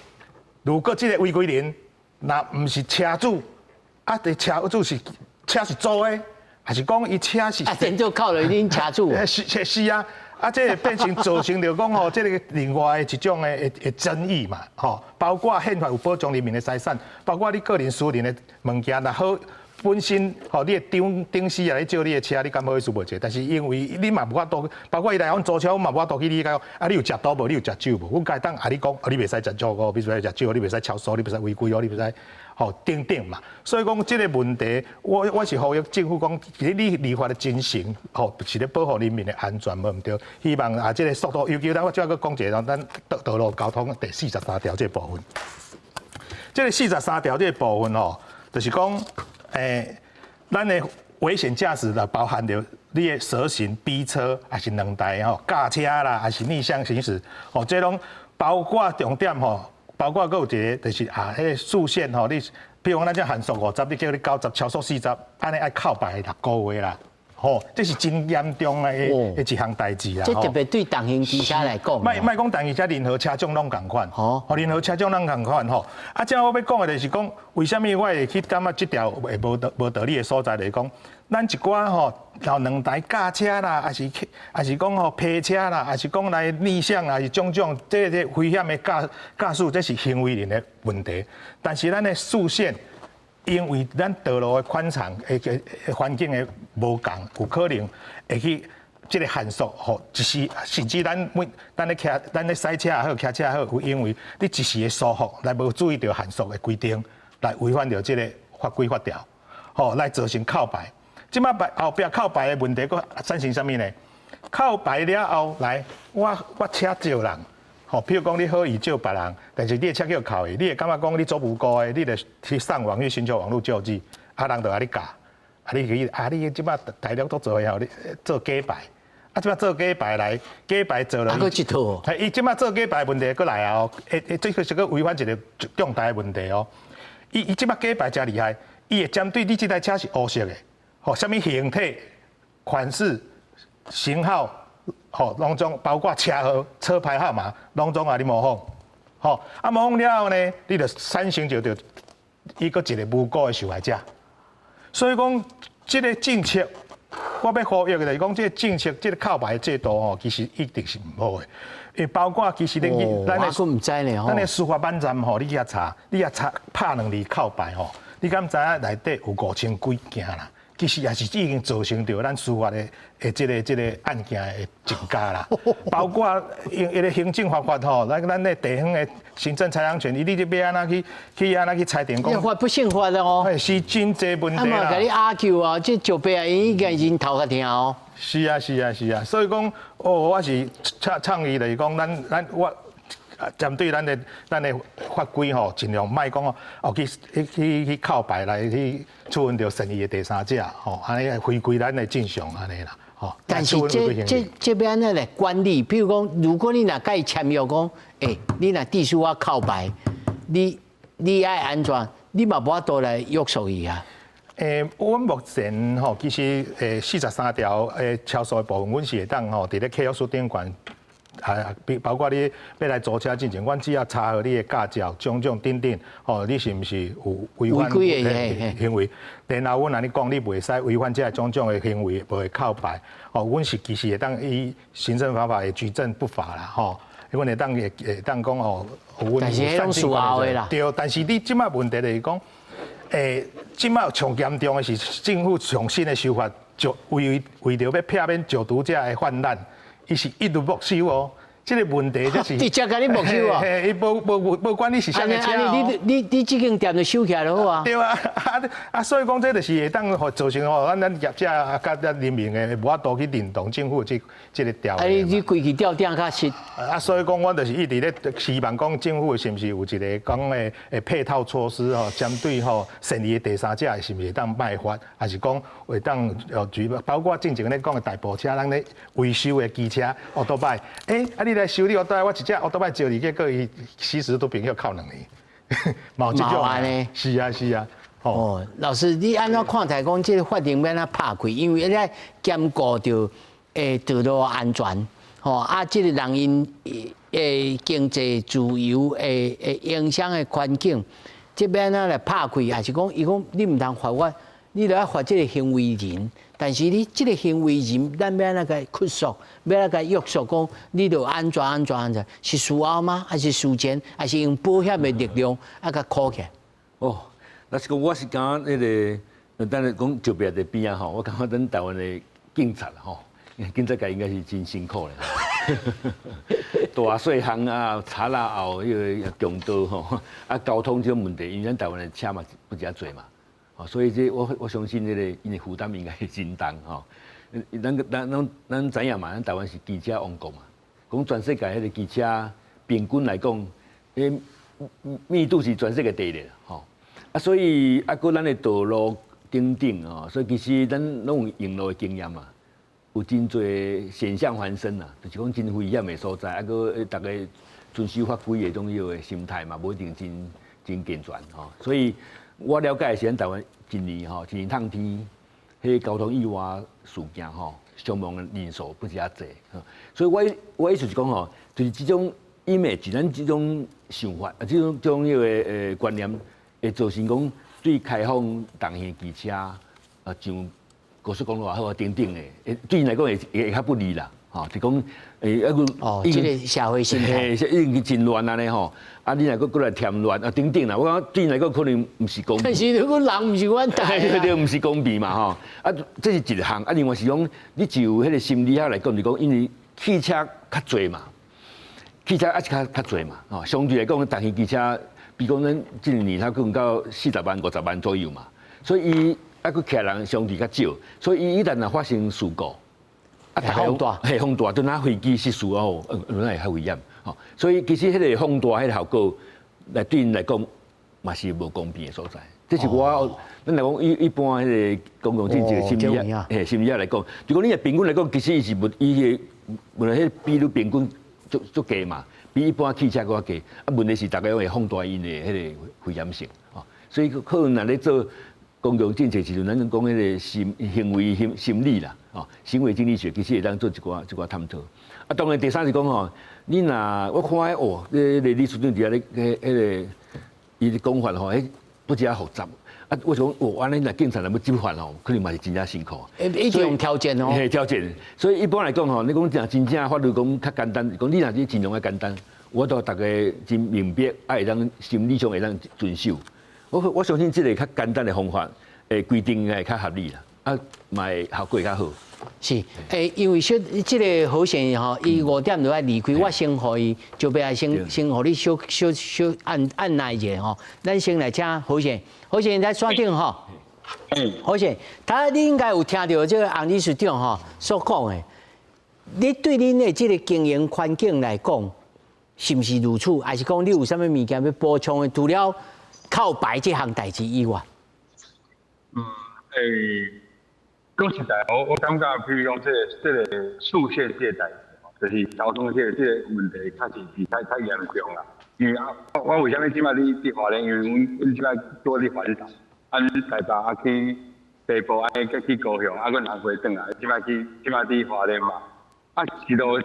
如果這个違規人，若毋是車主，啊，佇車主是車是租的，抑是講伊車是？啊，先做扣落恁車主。是啊，啊，這個變成造成著講吼，這个另外的一種的爭議嘛，吼，包括憲法有保障人民的財產，包括你個人私人的物件，若好本身吼，你的頂司啊，咧借你的車，你敢好意思無借？但是因為你嘛無法度，包括伊來阮租車，阮嘛無法度去理解講，啊，你有食毒無？你有食酒無？阮會當共你講，啊，你袂使食酒哦，你袂使食酒，你袂使超速，你袂使違規哦，你袂使吼等等嘛。所以講這个問題，我是呼籲政府講，其實你立法的精神，吼是咧保護人民的安全，無毋對。希望啊，這个速度，尤其咱我最後閣講一个，咱道路交通第43條這个部分，這个四十三條這个部分吼，就是講。咱的危險駕駛就包含著你的蛇行、逼車，抑是兩台吼軋車啦，抑是逆向行駛，吼，這攏包括重點吼，包括閣有一个就是啊，彼个速限吼，你比如講咱這限速五十，你叫你90，超速四十，按呢愛扣牌6個月啦，吼，這是真嚴重的一項代誌啦。這特別對重型機車來講。莫莫講重型車，任何車種攏仝款。吼，任何車種攏仝款吼。啊，這我欲講的就是講，為啥物我會去感覺這條會無道理的所在，就是講，咱一寡吼，有兩台軋車啦，抑是講吼迫車啦，抑是講來逆向，抑是種種這危險的駕駛，這是行為人的問題。但是咱的速限，因為咱道路的寬敞、的環境的無仝，有可能會去這个限速，吼，一時甚至咱每咱咧騎、咱咧駛車也好、騎車也好，有因為你一時的疏忽來無注意著限速的規定，來違反著這个法規法條，吼，來造成扣牌。這擺牌後壁扣牌的問題，閣產生啥物呢？扣牌了後，來我車借人，吼，譬如講你好意借別人，但是你的車叫扣去，你會感覺講你足無辜的，你就去上網去尋求網路救濟，啊人就共你教，啊你去啊你這擺大陸都做的吼，你做假牌，啊這擺做假牌來，假牌做了，啊閣這套，伊這擺做假牌問題閣來啊，會這個是閣違反一個重大的問題哦。伊這擺假牌誠厲害，伊會針對你這台車是烏色的，吼，啥物形體、款式、型號，吼，攏總包括車號、車牌號碼，攏總共你模仿，吼，啊模仿了後呢，你就產生就著伊閣一个無辜的受害者。所以講，這个政策，我欲呼籲的就是講，這个政策，這个扣牌制度吼，其實一定是毋好的。因為包括其實你去咱的，咱的司法網站吼，你去遐查，你遐查拍兩字扣牌吼，你敢知影內底有5000幾件啦？其實也是已經造成著咱司法的這个案件的增加啦。包括用一个行政法吼，咱的地方的行政裁量權，你這欲按怎去裁定講？法不勝法的哦。是真濟問題啦。啊嘛，共你拗撬啊，這石白啊，伊應該已經頭殼疼哦。是啊，是啊，是啊，所以講，哦，我是倡議就是講，咱我針對咱的法規吼，盡量莫講哦，去扣牌來去處分著善意的第三者，吼，按呢回歸咱的正常按呢啦，吼。但是這欲按怎來管理？比如講，如果你若共伊簽約講，欸，你若致使我扣牌，你愛按怎？你嘛無法度來約束伊啊。阮目前吼，其實43條超速的部分，阮是會當吼，佇咧契約書頂懸，啊，包括你欲來租車之前，阮只要查核你的駕照、種種等等，吼，你是毋是有違反行為？然後阮共你講，你袂使違反這種種的行為，無會扣牌。吼，阮是其實會當依行政方法會舉證不法啦，吼，阮會當講吼，但是彼攏事後的啦。對，但是你這擺問題就是講。這擺上嚴重的是政府上新的修法，就為著欲避免石瀆者的泛濫，伊是一律沒收哦。這個問題就是，直接共你沒收啊！伊無管你是啥物車哦。你這間店就收起來就好啊。對啊，啊，所以講這就是會當予造成吼，咱業者啊，佮咱人民的無法度去認同政府這個條例。啊，你規氣吊鼎較實。啊，所以講，阮就是一直咧希望講政府是毋是有一個講的配套措施吼，針對吼善意的第三者是毋是會當莫罰，還是講會當舉包括進前咧講的大部車，咱咧維修的機車，歐多擺，啊你來修理歐多擺，我一隻歐多擺借你，結果伊吸食毒品予銬兩年，嘛有這種，是啊是啊。哦，老師，你按怎看待講這個法令欲按怎拍開？因為咧兼顧著道路安全，吼啊，這個人𪜶經濟自由的影響的環境，這欲按怎來拍開？抑是講伊講你毋通罰我，你著愛罰這個行為人。但是你這個行為人，咱欲按怎共約束？欲按怎共約束？講你著安怎安怎安怎？是事後嗎？還是事前？還是用保險的力量啊，共箍起來？哦，老實講，我是感覺彼個，等下講石壁佇邊仔吼，我感覺咱台灣的警察吼，警察界應該是真辛苦的。大細項啊，賊仔後彼個強盜吼，啊交通這種問題，因為咱台灣的車嘛不遮濟嘛，所以這我相信這個𪜶的負擔應該是真重吼。咱知影嘛，咱台灣是機車王國嘛，講全世界彼個機車平均來講，彼密度是全世界第一個吼。啊，所以啊，閣咱的道路等等吼，所以其實咱攏有用路的經驗嘛，有真濟險象環生啊，就是講真危險的所在，啊，閣逐家遵守法規的種彼個心態嘛，無一定真真健全吼。所以我了解的是，咱台灣一年吼，一年冬天，彼個交通意外事件吼，傷亡的人數不止遐濟。所以我意思是講吼，就是這種 image，咱這種想法啊，這種彼個觀念，會造成講對開放重型機車啊，上高速公路也好啊，等等的，對𪜶來講會較不利啦，吼，就講啊閣哦，這個社會心態，已經真亂按呢吼，啊，你若閣閣來添亂啊，等等啦，我感覺對𪜶來講可能毋是公平。但是如果人毋是阮台，對對，毋是公平嘛吼，啊，這是一項，啊，另外是講，你就彼個心理學來講，就講因為汽車較濟嘛，汽車抑是較濟嘛，吼，相對來講，重型機車，比如講咱這一年它可能到40萬、50萬左右嘛，所以伊啊，閣騎人相對較少，所以伊一旦若發生事故，啊，放大，嘿，放大，就若飛機失事哦，那會較危險，吼，所以其實彼個放大彼個效果，來對𪜶來講嘛是無公平的所在。這是我，咱來講一般彼個公共政策心理學，嘿，心理學來講，如果你若平均來講，其實伊是無伊個，本來彼個比率平均足足低嘛，比一般汽車閣較低。啊，問題是逐家會放大𪜶的彼個危險性，吼，所以可能若咧做公共政策時陣，咱講彼個心行為心理啦，吼，行為經濟學其實會當做一寡探討。啊，當然第三是講吼，你若我看哦，彼個理事長佇遐咧，彼個伊的講法吼，彼不止遐複雜。啊，我想講，哦，按呢若警察若欲執法吼，可能嘛是真正辛苦。一種挑戰哦。嘿，挑戰。所以一般來講吼，你講真正法律講較簡單，講你若是盡量較簡單，我都逐家真明白，啊，會當心理上會當遵守。我相信這個較簡單的方法，會規定應該會較合理啦，啊，嘛會效果會較好。是，因為說這個好線吼，伊5點就愛離開，我先予伊，就欲來先予你小小小按按捺一下吼。咱先來請好線，好線在線頂吼。好線，他你應該有聽著這個洪理事長吼所講的，你對恁的這個經營環境來講，是毋是如此？還是講你有啥物物件欲補充的？除了扣牌這項代誌以外。講實在，我感覺，比如講這個速限這個代誌，就是交通這個問題，確實是太嚴重啦。因為啊，我為啥物這擺佇花蓮？因為阮這擺住佇環島，啊，阮台北啊去北部，啊去高雄，啊，阮南回轉來，這擺佇花蓮嘛。啊，一路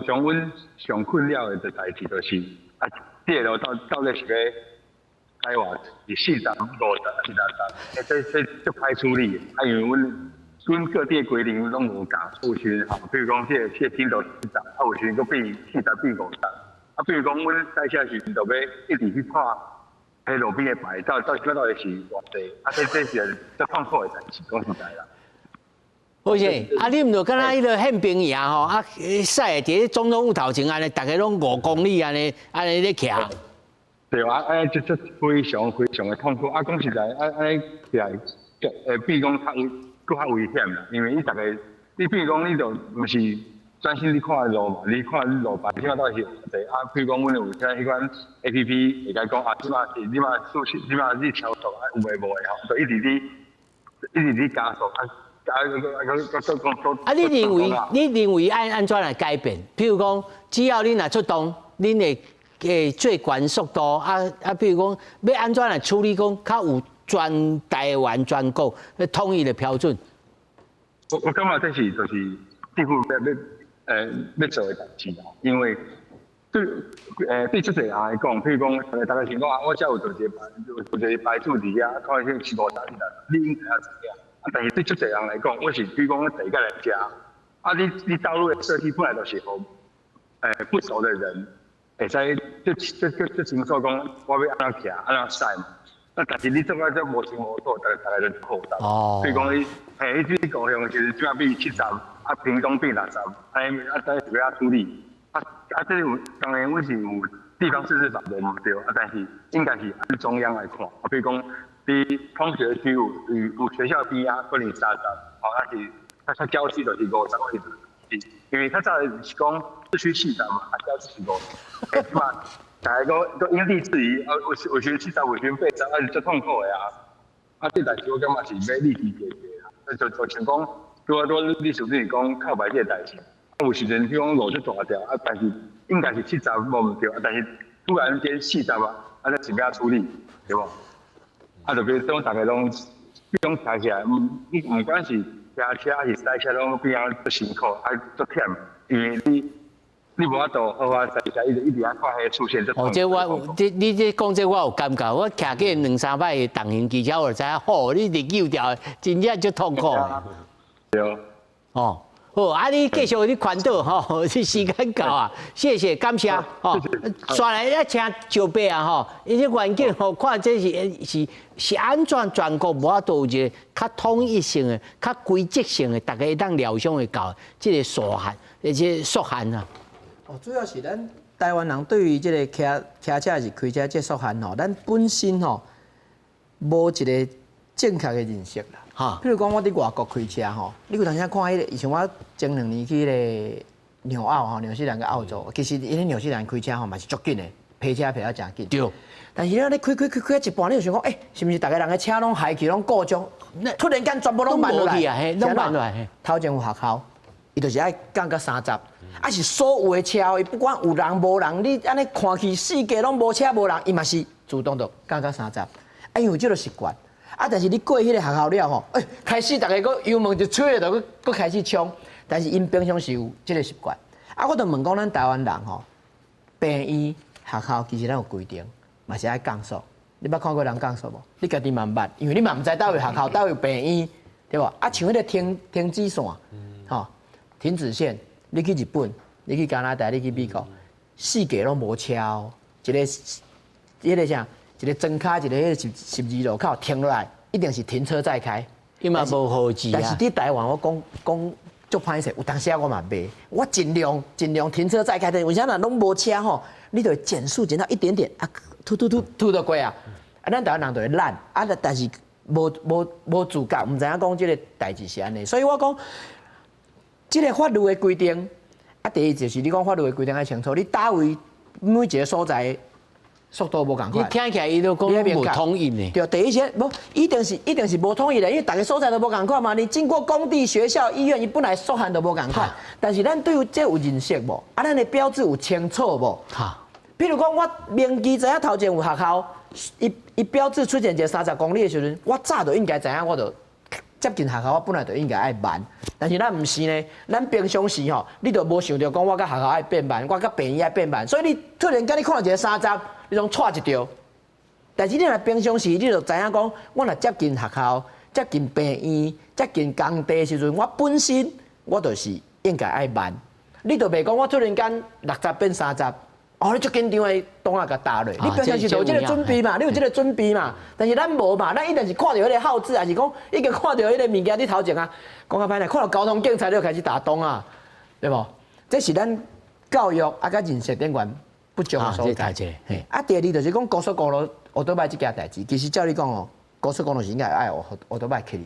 上，阮上困擾的代誌就是，啊，這個路到底是欲開偌是45、50、40，這足歹處理。啊，因為阮各地規定攏無仝，有時吼，比如講這個頻度40，啊，有時閣變40變50。啊，比如講，阮開車時陣就欲一直去看彼路邊的牌到底是偌濟？啊，這是足痛苦的代誌，講實在啦。好是，啊，你毋就敢若彼个憲兵營吼，啊，駛佇咧總統府頭前按呢，逐家攏5公里按呢，按呢咧騎。對啊，啊，這非常非常的痛苦。啊，講實在，啊，按呢起來，變講較危，閣較危險啦。因為你逐个，你比如講，你就毋是專心咧看路嘛，你看路牌，這馬到底是偌濟？啊，比如講，阮有啥彼款 APP 會共講啊，這馬是這馬數這馬你超速啊，有的無的吼，就一直咧，一直咧加速啊。啊！你認為按怎來改變？譬如講，只要你若出動，恁會最懸速度啊啊！譬如講，欲按怎來處理？講較有全台灣全國統一的標準。我感覺這是就是政府欲做的代誌啦，因為對這濟人來講，譬如講，大家想講啊，我遮有做一個牌，有一個牌子佇遐，看彼是50，你應該也知影。啊，但是對足濟人來講，我是比如講，我第一個來遮，啊，你道路的設計本來就是予不熟的人會使這清楚講，我欲按怎騎，按怎駛嘛。啊，但是你做啊這無清無楚，逐家就好擔。所以講你，嘿，你這高雄其實這馬變70，啊，屏東變60，啊，這是欲按處理？啊啊，這有當然阮是有地方自治法無毋對，啊，但是應該是按中央來看，啊，比如講。佇通學區有學校邊仔，可能30，吼，啊是較郊區就是50，是，因為較早是講市區40嘛，啊郊區是50，欸，這馬逐家閣因地制宜，啊有時70，有時80，啊是足痛苦的啊。啊，這代誌我感覺是欲立即解決啊，就像講，拄仔拄你是你講靠牌這個代誌，啊有時陣比如講路足大條，啊但是應該是70無毋對，啊但是突然間40啊，啊這是欲按怎處理，對無？啊，就比如講，逐家攏，比如講開起來，毋管是騎車還是賽車，攏變啊足辛苦，啊足忝，因為你無法度好好駛車，一直一直愛看彼個出現。哦，這我這你這講這我有感覺，我騎過兩三擺重型機車，我就知影，吼，你佇扭掉，真正足痛苦。對。哦。好，啊！你繼續你勸導吼，這時間到啊，謝謝，感謝吼。煞來咧請石伯啊吼，伊這環境吼，看這是按怎全國無法度有一個較統一性的、較規則性的，逐家會當料想會到這個速限，而且速限啊。哦，主要是咱台灣人對於這個騎車還是開車這速限吼，咱本身吼無一個正確的認識啦。譬如講，我佇外國開車吼，你有當時看彼個，像我前兩年去彼个紐澳吼，紐西蘭佮澳洲，其實𪜶紐西蘭開車吼嘛是足緊的，泊車泊啊誠緊。但是咧，你開開開開一半，你就想講，欸，是毋是逐家人的車攏害去攏故障？突然間全部攏慢落來，攏慢落來。頭前有學校，伊就是愛降到30，啊是所有的車，伊不管有人無人，你按呢看去四界攏無車無人，伊嘛是自動就降到30，啊，因為這個習慣。啊！但是你過彼个學校了吼，欸，開始逐家閣油門就吹了，就閣閣開始衝。但是𪜶平常時有這個習慣。啊，我就問講，咱台灣人吼，病院、學校其實咱有規定，嘛是愛降速。你捌看過人降速無？你家己嘛毋捌，因為你嘛毋知佗位學校、佗位病院，對無？啊，像彼个停止線，吼，停止線，你去日本、你去加拿大、你去美國，四界攏無車哦，一个，彼个啥？一個莊跤，一個彼個十字路口停落來，一定是停車再開。伊嘛無號誌啊。但是佇台灣，我講講足歹勢，有當時我嘛袂，我盡量盡量停車再開。但為啥若攏無車吼？你就會減速減到一點點啊，突突突突就過啊。啊，咱台灣人就會懶啊，但是無自覺，毋知影講這個代誌是按呢。所以我講，這個法律的規定，啊，第一就是你講法律的規定愛清楚，你佗位每一個所在。速度無仝款，你聽起來伊都講無統一呢。對，第一些無一定是一定是無統一的，因為逐个所在都無仝款嘛。你經過工地、學校、醫院，伊本來速限都無仝款。但是咱對這有認識無？啊，咱的標誌有清楚無？譬如講，我明知知影頭前有學校，伊標誌出現一个30公里的時陣，我早就應該知影，我就接近學校，我本來就應該愛慢。但是咱毋是呢，咱平常時吼，你就無想著講我佮學校愛變慢，我佮病院愛變慢，所以你突然間你看到一个三十。你攏掣一著，但是你若平常時，你就知影講，我若接近學校、接近病院、接近工地的時陣，我本身我就是應該愛慢。你就袂講我突然間60變30，哦，你足緊張的擋仔共打落，你平常時就有這個準備嘛，你有這個準備嘛？但是咱無嘛，咱一定是看著彼個號誌，抑是講已經看著彼個物件佇頭前啊。講較歹聽，看著交通警察你就開始打擋啊，對無？這是咱教育啊，佮認識頂懸不足的所在。啊，第二就是講高速公路烏多擺這件代誌，其實照你講哦，高速公路是應該愛烏多擺起的。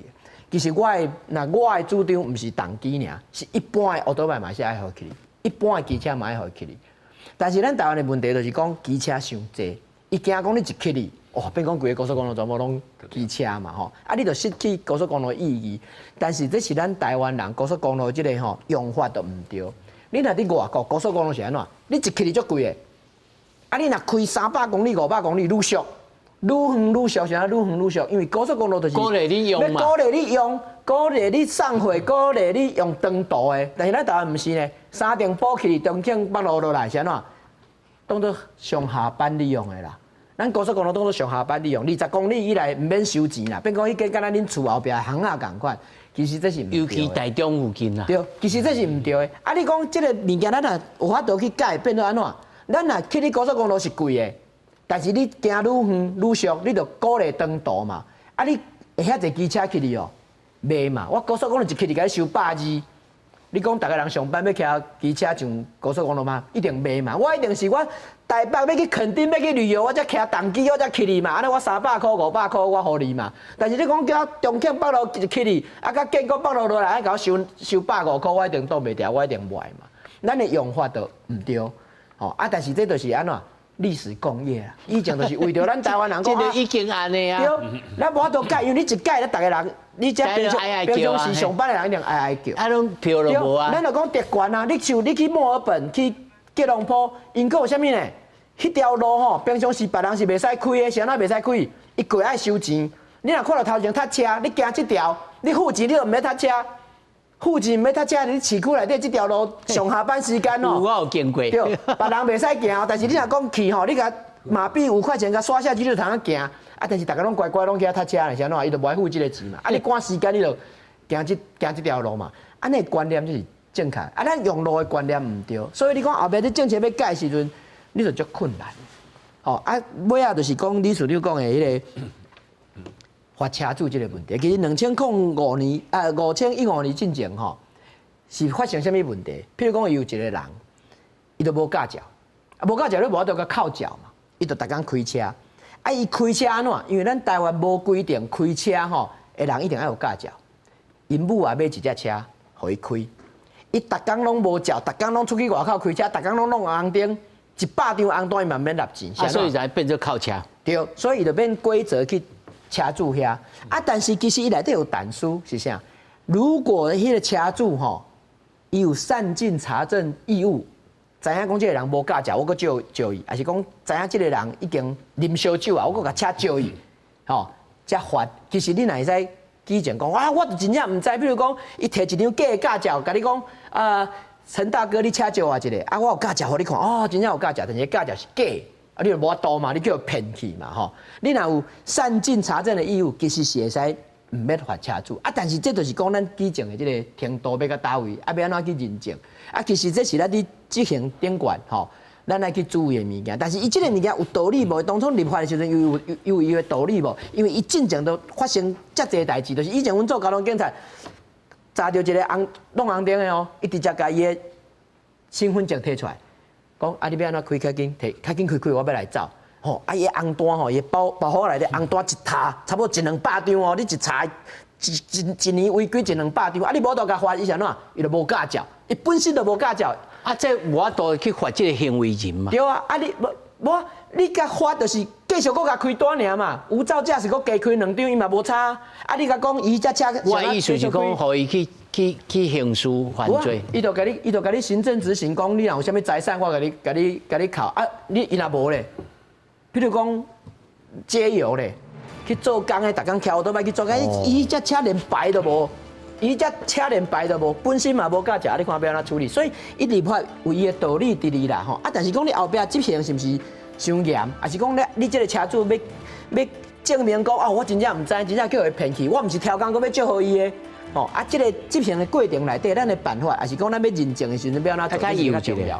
其實我的若我的主張毋是重機爾，是一般的烏多擺嘛是愛予起，一般的機車嘛愛予起。但是咱台灣的問題就是講機車傷濟，伊驚講你一起去，哇，變講規個高速公路全部攏機車嘛吼，啊，你就失去高速公路的意義。但是這是咱台灣人高速公路這個吼用法都毋對。你若佇外國高速公路是按怎？你一起去足貴的，啊，你若開300公里、500公里愈俗，愈遠愈俗，是按怎愈遠愈俗？因為高速公路就是鼓勵你用嘛，鼓勵你用，鼓勵你送貨，鼓勵你用長途的。但是咱台灣毋是呢，三重埔去重慶北路落來是按怎？當做上下班利用的啦。咱高速公路當做上下班利用，20公里以內毋免收錢啦。變講彼間敢若恁厝後壁巷仔仝款，其實這是毋對的。尤其台中附近啦。對，其實這是毋對的。啊，你講這個物件，咱若有法度去改，變做按怎？咱若去你高速公路是貴的，但是你行愈遠愈俗，你就鼓勵長途嘛。啊，你會遐濟機車去哩哦？袂嘛。我高速公路一去就共你收120。你講逐个人上班欲騎機車上高速公路嗎？一定袂嘛。我一定是我台北欲去墾丁欲去旅遊，我才騎重機，我才去哩嘛。按呢我300箍500箍我予你嘛。但是你講叫我中慶北路一去哩，啊，佮建國北路落來，愛共我收收150箍，我一定擋袂牢，我一定袂嘛。咱的用法就毋對，吼啊！但是這就是按怎歷史共業啊。以前就是為著咱台灣人講，這個已經按呢啊。對，咱無法度改，因為你一改，咱逐个人。你這平常平常時上班的人一定哀哀叫。啊，攏票都無啊。咱就講特權啊，你像你去墨爾本、去吉隆坡，𪜶閣有啥物呢？彼條路吼，平常時別人是袂使開的，是按怎袂使開？伊過愛收錢。你若看著頭前塞車，你行這條，你付錢你就毋免塞車。付錢毋免塞車，你市區內底這條路上下班時間哦。有我有經過。對，別人袂使行，但是你若講去吼，你共馬幣5塊錢共刷下去就通行。啊！但是逐家攏乖乖攏去遐塞車，是按怎？伊就無愛付這個錢嘛。啊！你趕時間，你就行這行這條路嘛。按呢觀念就是正確。啊，咱用路的觀念毋對，所以你講後壁你政策欲改的時陣，你就足困難。吼啊，尾仔就是講李處長講的彼個罰車主這個問題。其實2005年啊，5015年進前吼，是發生啥物問題？譬如講，伊有一個人，伊就無駕照，啊無駕照你無法度共扣照嘛，伊就逐工開車。啊！伊開車按怎？因為咱台灣無規定開車吼，的人一定愛有駕照。𪜶母也買一隻車，予伊開。伊逐工攏無照，逐工攏出去外口開車，逐工攏弄紅燈，100張紅單伊嘛毋免納錢。啊，所以才變做扣車。對，所以伊就變歸責去車主遐。啊，但是其實伊內底有但書是啥？如果彼個車主吼，伊有善盡查證義務。知影講這個人無駕照，我閣借借伊，抑是講知影這個人已經啉燒酒啊，我閣共車借伊，吼，才罰。其實你若會使舉證講，啊，我真正毋知。比如講，伊提一張假的駕照，共你講，啊，陳大哥，你車借我一下，啊，我有駕照予你看，哦，真正有駕照，但是駕照是假的，啊，你就無法度嘛，你叫伊騙去嘛，吼。你若有善盡查證的義務，其實是會使毋免罰車主。啊，但是這就是講咱舉證的這個程度欲到佗位，啊，欲按怎去認證？啊，其實這是咱佇執行頂懸吼，咱愛去注意的物件。但是伊這個物件有道理無？當初立法的時陣有有有伊的道理無？因為伊進前都發生遮濟代誌，就是以前阮做交通警察，查著一個紅弄紅燈的哦，伊直接共伊的身份證提出來，講啊，你欲按怎開較緊，提較緊開開，我欲來走。吼，啊，伊的紅單吼，伊包包袱內底紅單一沓，差不多一兩百張哦，你一查一一一年違規一兩百張，啊，你無法度共罰，伊是按怎？伊就無駕照，伊本身就無駕照。啊，這無法度去罰這個行為人嘛？對啊，啊你無無，你共罰就是繼續閣共開單爾嘛，無照駕駛閣加開兩張，伊嘛無差。啊，你共講伊這車，我的意思是講，予伊去去去刑事犯罪。伊就共你，伊就共你行政執行，講你若有啥物財產，我共你共你共你扣。啊，你伊若無咧，比如講街友咧，去做工的，逐工騎歐多拜去做工，伊這車連牌都無，伊這車連牌都無，本身嘛無駕照，你看欲按怎處理？所以伊立法有伊的道理佇裡啦吼。啊，但是講你後壁執行是毋是傷嚴？抑是講你你這個車主欲欲證明講啊，我真正毋知，真正叫伊騙去，我毋是刁工閣欲祝賀伊的。吼啊，這個執行的過程內底，咱的辦法，抑是講咱欲認證的時陣欲按怎做，這較重要。